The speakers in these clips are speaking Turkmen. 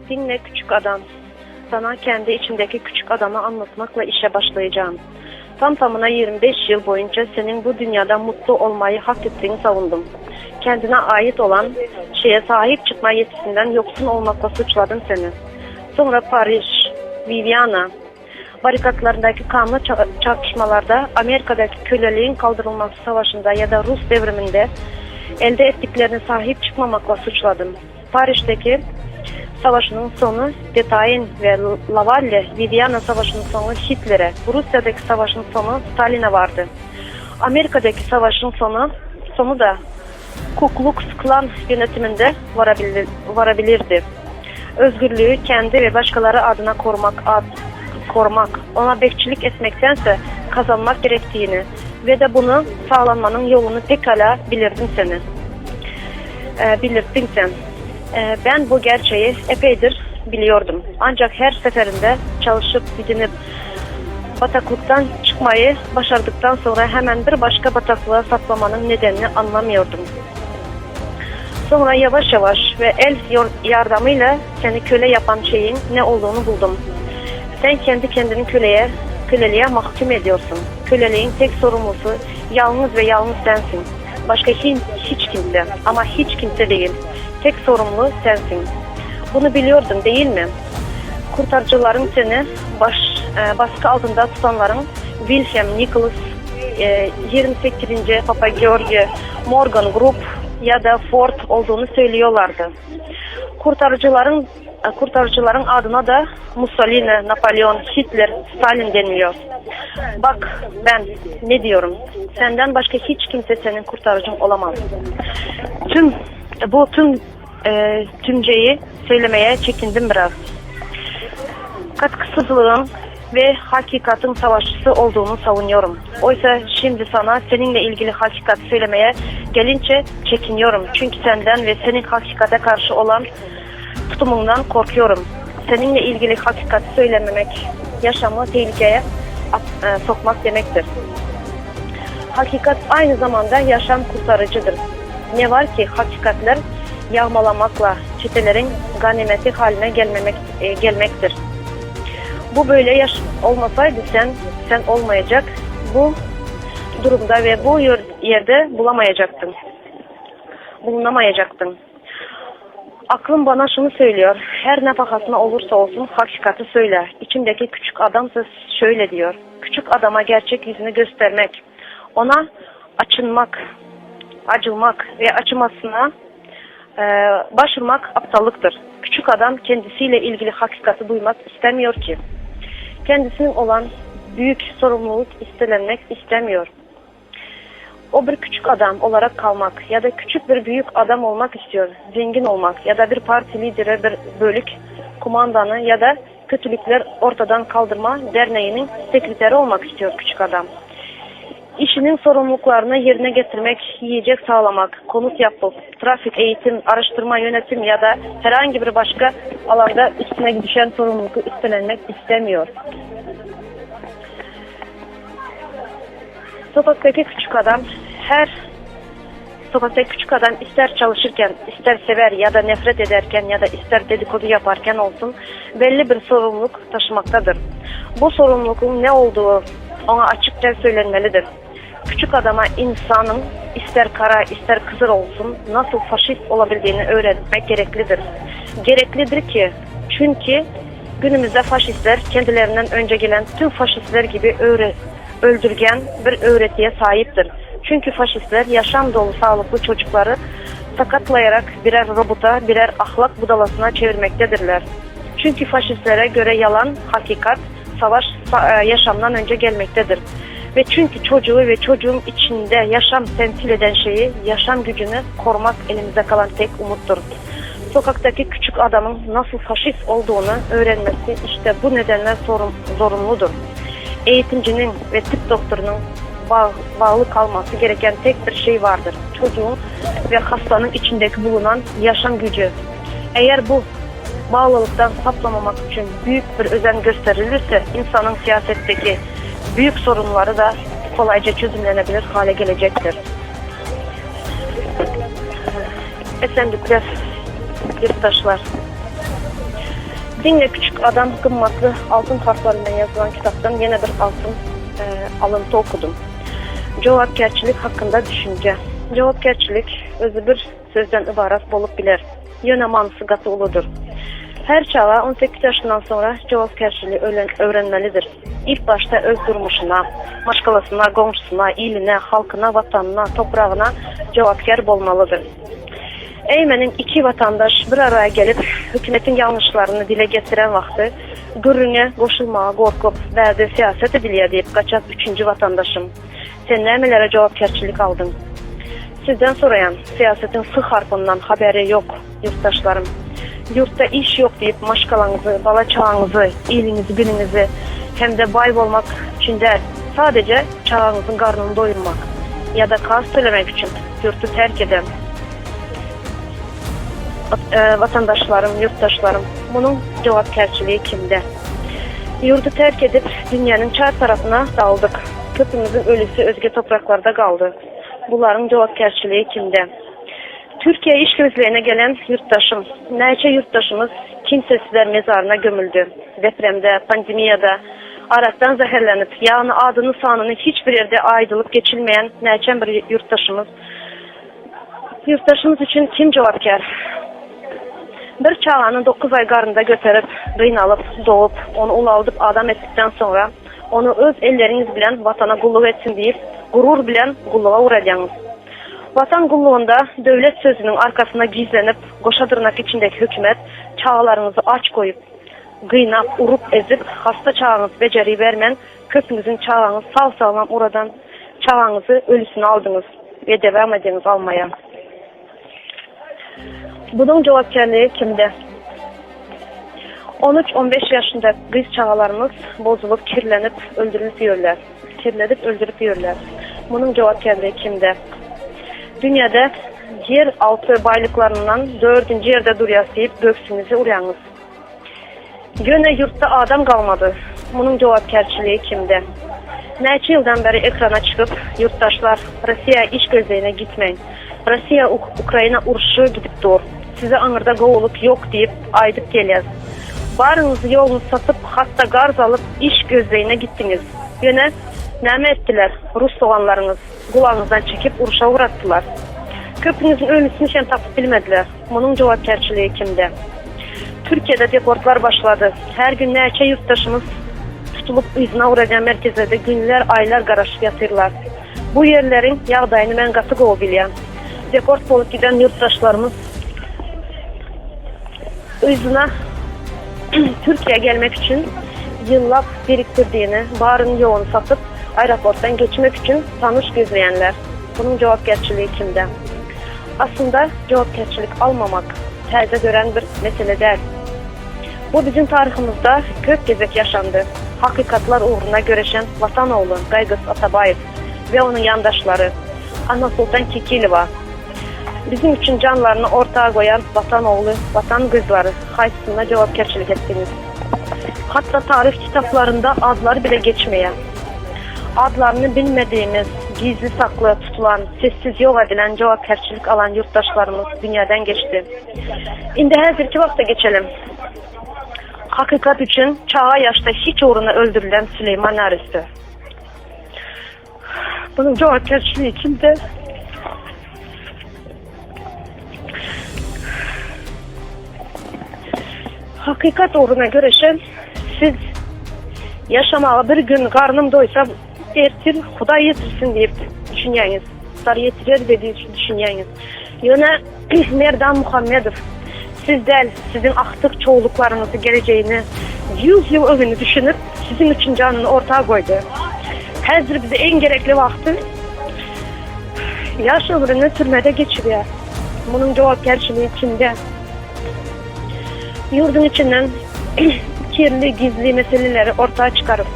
Diňle küçük adam. Sana kendi içimdeki küçük adamı anlatmakla işe başlayacağım. Tam tamına 25 yıl boyunca senin bu dünyada mutlu olmayı hak ettiğini savundum. Kendine ait olan şeye sahip çıkma yetisinden yoksun olmakla suçladım seni. Sonra Paris, Viviana, barikatlarındaki kanlı çarpışmalarda, Amerika'daki köleliğin kaldırılması savaşında ya da Rus devriminde elde ettiklerine sahip çıkmamakla suçladım. Paris'teki savaşının sonu Detain ve Lavalle, Viviana savaşının sonu Hitler'e, Rusya'daki savaşın sonu Stalin'e vardı. Amerika'daki savaşın sonu sonu da Ku Klux Klan yönetiminde varabilir, varabilirdi. Özgürlüğü kendi ve başkaları adına korumak, ad, korumak, ona bekçilik etmektense kazanmak gerektiğini ve de bunu sağlanmanın yolunu pekala bilirdin seni. E, bilirdin sen. E, ben bu gerçeği epeydir biliyordum. Ancak her seferinde çalışıp didinip bataklıktan çıkmayı başardıktan sonra hemen bir başka bataklığa saplamanın nedenini anlamıyordum. Sonra yavaş yavaş ve el yardımıyla seni köle yapan şeyin ne olduğunu buldum. Sen kendi kendini köleye, köleliğe mahkum ediyorsun. Köleliğin tek sorumlusu yalnız ve yalnız sensin. Başka hiç, hiç kimse ama hiç kimse değil. Tek sorumlu sensin. Bunu biliyordun değil mi? Kurtarıcıların seni baş, e, baskı altında tutanların Wilhelm Nicholas, e, 28. Papa George, Morgan Group ya da Ford olduğunu söylüyorlardı. Kurtarıcıların e, kurtarıcıların adına da Mussolini, Napolyon, Hitler, Stalin deniliyor. Bak ben ne diyorum? Senden başka hiç kimse senin kurtarıcın olamaz. Tüm bu tüm e, tümceyi söylemeye çekindim biraz. Katkısızlığın ve hakikatin savaşçısı olduğunu savunuyorum. Oysa şimdi sana seninle ilgili hakikat söylemeye gelince çekiniyorum. Çünkü senden ve senin hakikate karşı olan tutumundan korkuyorum. Seninle ilgili hakikat söylememek yaşamı tehlikeye at, e, sokmak demektir. Hakikat aynı zamanda yaşam kurtarıcıdır. Ne var ki hakikatler yağmalamakla çetelerin ganimeti haline gelmemek e, gelmektir. Bu böyle yaş olmasaydı sen sen olmayacak bu durumda ve bu yerde bulamayacaktın. Bulunamayacaktın. Aklım bana şunu söylüyor. Her ne pahasına olursa olsun hakikati söyle. İçimdeki küçük adamsa şöyle diyor. Küçük adama gerçek yüzünü göstermek, ona açınmak, acılmak ve acımasına e, başvurmak aptallıktır. Küçük adam kendisiyle ilgili hakikati duymak istemiyor ki. Kendisinin olan büyük sorumluluk istelenmek istemiyor. O bir küçük adam olarak kalmak ya da küçük bir büyük adam olmak istiyor. Zengin olmak ya da bir parti lideri, bir bölük kumandanı ya da kötülükler ortadan kaldırma derneğinin sekreteri olmak istiyor küçük adam. İşinin sorumluluklarını yerine getirmek, yiyecek sağlamak, konut yapıp, trafik, eğitim, araştırma, yönetim ya da herhangi bir başka alanda üstüne düşen sorumluluğu üstlenmek istemiyor. Sokaktaki küçük adam her sokaktaki küçük adam ister çalışırken, ister sever ya da nefret ederken ya da ister dedikodu yaparken olsun belli bir sorumluluk taşımaktadır. Bu sorumluluğun ne olduğu ona açıkça söylenmelidir. Küçük adama insanın ister kara ister kızıl olsun nasıl faşist olabildiğini öğretmek gereklidir. Gereklidir ki çünkü günümüzde faşistler kendilerinden önce gelen tüm faşistler gibi öğre, öldürgen bir öğretiye sahiptir. Çünkü faşistler yaşam dolu sağlıklı çocukları sakatlayarak birer robota, birer ahlak budalasına çevirmektedirler. Çünkü faşistlere göre yalan, hakikat, savaş e, yaşamdan önce gelmektedir. Ve çünkü çocuğu ve çocuğun içinde yaşam temsil eden şeyi, yaşam gücünü korumak elimizde kalan tek umuttur. Sokaktaki küçük adamın nasıl faşist olduğunu öğrenmesi işte bu nedenle sorun, zorunludur. Eğitimcinin ve tıp doktorunun bağ, bağlı kalması gereken tek bir şey vardır. Çocuğun ve hastanın içindeki bulunan yaşam gücü. Eğer bu bağlılıktan saplamamak için büyük bir özen gösterilirse insanın siyasetteki büyük sorunları da kolayca çözümlenebilir hale gelecektir. Esenlikler, yurttaşlar. Diňle küçük adam gymmatly altyn harplar bilen ýazylan kitapdan ýene bir altyn alynty okudym. Jogapkärçilik hakynda düşünje. Jogapkärçilik özi bir sözden ybarat bolup biler. Ýöne manysy gaty uludyr. Her çaga 18 ýaşyndan soňra jogapkärçiligi öwrenmelidir. Ilk başda öz durmuşyna, maşgalasyna, goňşusyna, iline, halkyna, watanyna, topragyna jogapkär bolmalydyr. Eý meniň iki watandaş bir araya gelip hökümetiň ýalňyşlaryny dile getiren wagty gürrüňe goşulmaga gorkup bärde syýasat edilýär diýip gaçak üçünji watandaşym sen nämelere jogapkärçilik aldyň? Sizden soraýan syýasatyň s harpyndan haberi ýok ýurtdaşlarym. Ýurtda iş ýok diýip maşgalaňyzy, bala çagaňyzy, iliňizi günüňizi hem-de baý bolmak üçin däl, sadeje çagaňyzyň garnyny doýurmak ýa-da karz tölemek üçin ýurty terk eden watandaşlarym, ýurtdaşlarym munuň jogapkärçiligi kimde? Ýurdy terk edip dünýäniň çar tarapyna daldyk. Köpümiziň ölüsi özge topraklarda galdy. Bularyň jogapkärçiligi kimde? Türkiýä iş gözlegine gelen ýurtdaşym, näçe ýurtdaşymyz kimsesizler mezaryna gömüldi. Depremde, pandemiýada, arakdan zäherlenip, ýagny adyny sanyny hiç bir ýerde aýdylyp geçilmeýän näçem bir ýurtdaşymyz Ýurtdaşymyz üçin kim jogapkär? Bir çagany dokuz aý garynda göterip, gynalyp, dogup, ony ulaldyp adam etdikden soňra, ony öz elleriňiz bilen Watana gulluk etsin diýip, gurur bilen gulluga ugradýaňyz. Watan gullugynda döwlet sözüniň arkasyna gizlenip, goşa dyrnak içindäki hökümet çagalaryňyzy aç goýup, gynap, urup, ezip, hassa çagaňyzy bejeribermän, köpüňiziň çagaňyz sag-saglam uradan çagaňyzy ölüsini aldyňyz we dewam edýäňiz almaýa. Bunuň jogapkärligi kimde? On üç, on beş ýaşynda gyz çagalarymyz bozulyp, kirlenip, öldürilip ýörler. Kirledip, öldürip ýörler. Munuň jogapkärligi kimde? Dünýäde ýer alty baýlyklaryndan dördünji ýerde durýas diýip göksüňizi urýaňyz. Ýöne ýurtda adam galmady. Munuň jogapkärçiligi kimde? Näçe ýyldan bäri ekrana çykyp, ýurtdaşlar, Rossiýa iş gözlegine gitmäň. Rossiýa Ukraina urşy gidip dur. Size aňyrda gowulyk ýok diýip aýdyp gelýäs. Baryňyzy ýoguňyzy satyp, hatda garz alyp iş gözlegine gitdiňiz. Ýöne näme etdiler rus doganlaryňyz? Gulagyňyzdan çekip urşa ugratdylar. Köpüňiziň ölüsini hem tapyp bilmediler. Munuň jogapkärçiligi kimde? Türkiýede deportlar başlady. Her gün näçe ýurtdaşymyz tutulyp yzyna ugradýan merkezlerde günler, aýlar garaşyp ýatyrlar. Bu ýerleriň ýagdaýyny men gaty gowy bilýän. Deport bolup giden ýurtdaşlarymyz yzyna Türkiýä gelmek üçin ýyllap birikdirdigini, baryny-ýoguny satyp, aeroportdan geçmek üçin tanyş gözleýänler. Munuň jogapkärçiligi kimde? Aslynda jogapkärçilik almamak täze dörän bir mesele däl. Bu biziň taryhymyzda köp gezek ýaşandy. Hakykatlar ugrunda göreşen Watan ogly Gaýgysyz Atabaýew we onuň ýandaşlary Annasoltan Kekilowa, biziň üçin janlaryny orta goýan Watan ogly, Watan gyzlary haýsysynda jogapkärçilik etdiňiz? Hatda taryh kitaplarynda adlary bile geçmeýär. Adlaryny bilmedigimiz, gizli-sakly tutulan, sessiz ýok edilen jogapkärçilik alan ýurtdaşlarymyz dünýäden geçdi. Indi häzirki wagta geçelim. Hakykat üçin çaga ýaşda hiç ugruna öldürilen Süleýman nereste. Munuň jogapkärçiligi kimde? Hakykat ugruna göreşen siz ýaşamaga bir gün garnym doýsa ertir Hudaý ýetirsin diýip düşünýäňiz. Hudaý ýetirer diýip düşünýäňiz. Ýöne Merdan Muhammedow siz däl, siziň agtyk çowluklaryňyzy gelejegini ýüz ýyl öňüni düşünip siziň üçin janyny orta goýdy. Häzir bize iň gerekli wagty ýaş ömrüni türmede geçirýär. Munuň jogapkärçiligi kimde? Ýurduň içinden kirli, gizli meseleleri orta çykaryp,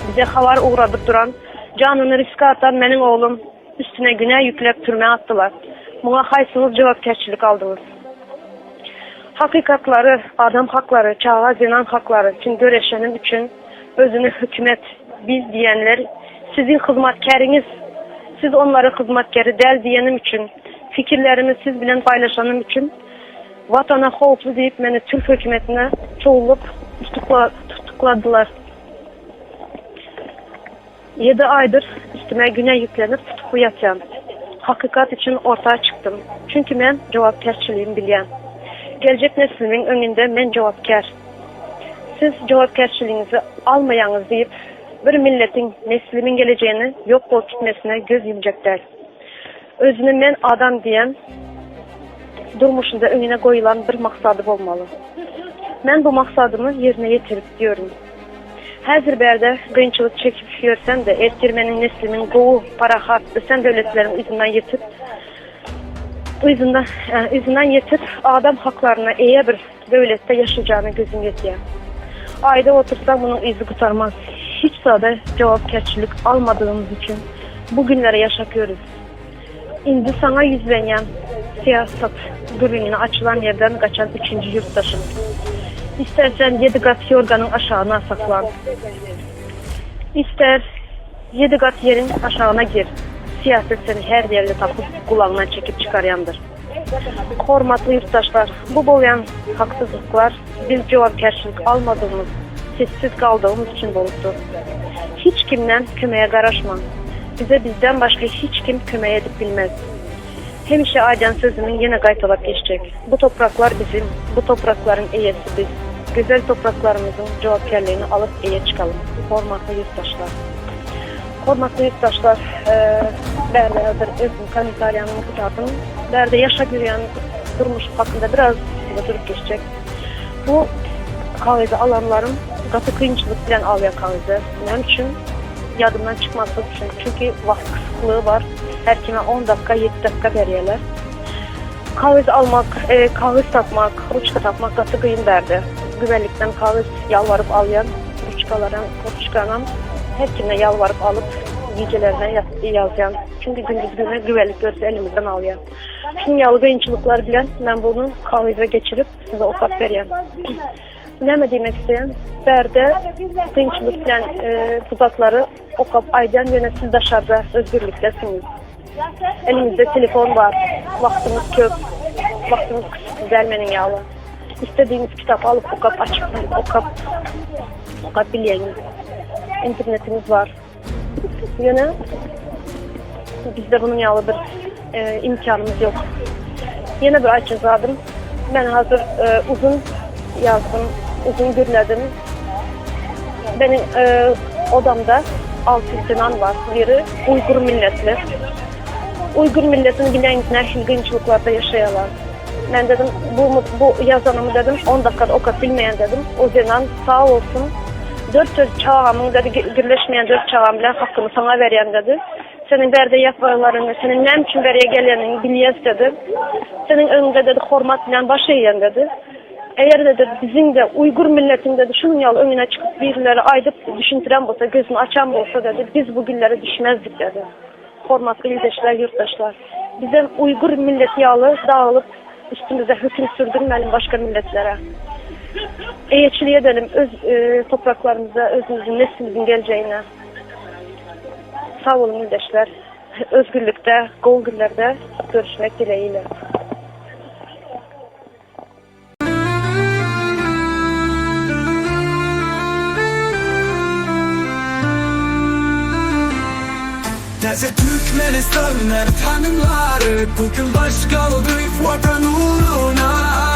bize habar ugradyp duran, janyny riske atan meniň oglum üstüne günä ýükläp türmä atdylar. Muňa haýsyňyz jogapkärçilik aldyňyz? Hakykatlary, adam haklary, çaga, zenan haklary üçin göreşenim üçin özüni hökümet, biz diýenler siziň hyzmatkäriňiz, siz onlaryň hyzmatkäri däl diýenim üçin, fikirlerimi siz bilen paýlaşanym üçin. Watana howply diýip meni türk hökümetine çowlup tutukladylar. Ýedi aýdyr üstüme güne ýüklenip tutukly ýatýan. Hakykat üçin orta çykdym. Çünki men jogapkärçiligimi bilýän. Geljek neslimiň öňünde men jogapkär. Siz jogapkärçiligiňizi almaýaňyz diýip, bir milletiň, neslimiň gelejegini ýok bolup gitmesine göz ýumjak däl. Özüne men adam diýen durmuşynda öňüne goýulan bir maksady bolmaly. Men bu maksadymy ýerine ýetirip ýörün. Häzir bärde kynçylyk çekip ýörsem-de, ertir meniň neslimiň gowy, parahat, ösen döwletleriň yzyndan ýetip, yzyndan, yzyndan ýetip, adam haklaryna eýe bir döwletde ýaşajagyna gözüm ýetýär. Aýdyp otursaň munuň yzy gutarmaz. Hiç zada jogapkärçilik almadygymyz üçin bu günleri ýaşap ýörüs. Indi saňa ýüzlenýän, syýasat gürrüňini açylan ýerden gaçan üçünji ýurtdaşym. Istersen ýedi gat ýorganyň aşagyna saklan. Ister ýedi gat ýeriň aşagyna gir, syýasat seni her ýerde tapyp gulagyňdan çekip çykarýandyr. Hormatly ýurtdaşlar, bu bolýan haksyzlyklar biz jogapkärçilik almadygymyz, sessiz galdygymyz üçin bolupdyr. Hiç kimden kömege garaşmaň. Bize bizden başga hiç kim kömek edip bilmez. Hemişe aýdan sözümiň ýene gaýtalap geçjek. Bu topraklar biziň, bu topraklaryň eýesi biz. Gözel topraklarymyzyň jogapkärligini alyp eýe çykalyň. Hormatly ýurtdaşlar! Hormatly ýurtdaşlar, bärde häzir özüm kommentariýany okadym. Bärde ýaşap ýörýän durmuş hakynda biraz size durup geçjek. Bu kagyzy alanlarym gaty kynçylyk bilen alýar kagyzy. Näme üçin? Ýadymdan çykmaslyk üçin. Çünki wagt kysyklygy bar. Her kime on dakika, ýedi dakika berýärler. Kagyz almak, kagyz tapmak, ruçka tapmak gaty gyn bärde. Güvenlikden kagyz ýalbaryp alýan, ruçkalaram, ruçkanam her kimden ýalbaryp alyp, gijelerine ýazýan. Çünki gündiz güne güvenlik görse elimizden alýar. Şunuň ýaly kynçylyklar bilen men bunu kagyza geçirip size okap berýän. Näme diýmek isleýän? Bärde kynçylyk bilen bu zatlary okap aýdýan, ýöne siz daşarda özgürlikdesiňiz. Eliňizde telefon bar, wagtyňyz köp, wagtyňyz kysykly däl meniň ýaly. Istedigiňiz kitap alyp okap açyp okap okap bilýäňiz. Internetiňiz bar. Ýöne bizde bunuň ýaly bir imkanymyz ýok. Ýene bir aýtjak zadym, men hazir uzun ýazdym, uzun gürledim. Meniň odamda 6 zenan bar. Biri uýgur milletli. Uýgur milletini bileňiz nähili kynçylyklarda ýaşaýarlar. Men dedim, bu bu ýazanymy dedim, 10 dakikada okap bilmeýän dedim. O zenan sag bolsun, dört söz çagamyň dedi, gürleşmeýän dört çagam bilen hakyny saňa berýän dedi. Seniň bärde ýatmalaryňy, seniň näme üçin bärýe geleniňi bilýäs dedi. Seniň öňüňde dedi hormat bilen baş egýän dedi. Eger dedi biziň-de uýgur milletiň dedi şunuň ýaly öňüne çykyp birileri aýdyp düşündiren bolsa, gözüni açan bolsa dedi, biz bu günlere düşmezdik dedi. Hormatly ildeşler, ýurtdaşlar! Bizem uýgur milleti ýaly dagylyp üstümize höküm sürdürmäliň başga milletlere. Eýeçilik edelim öz topraklarymyza, özümiziň neslimiziň geljegine. Sag boluň ildeşler! Özgürlikde, gowy günlerde görüşmek dilegiyle. Täze Türkmenistan är tanymlary Bu gün baş galdyryp Watan ugruna.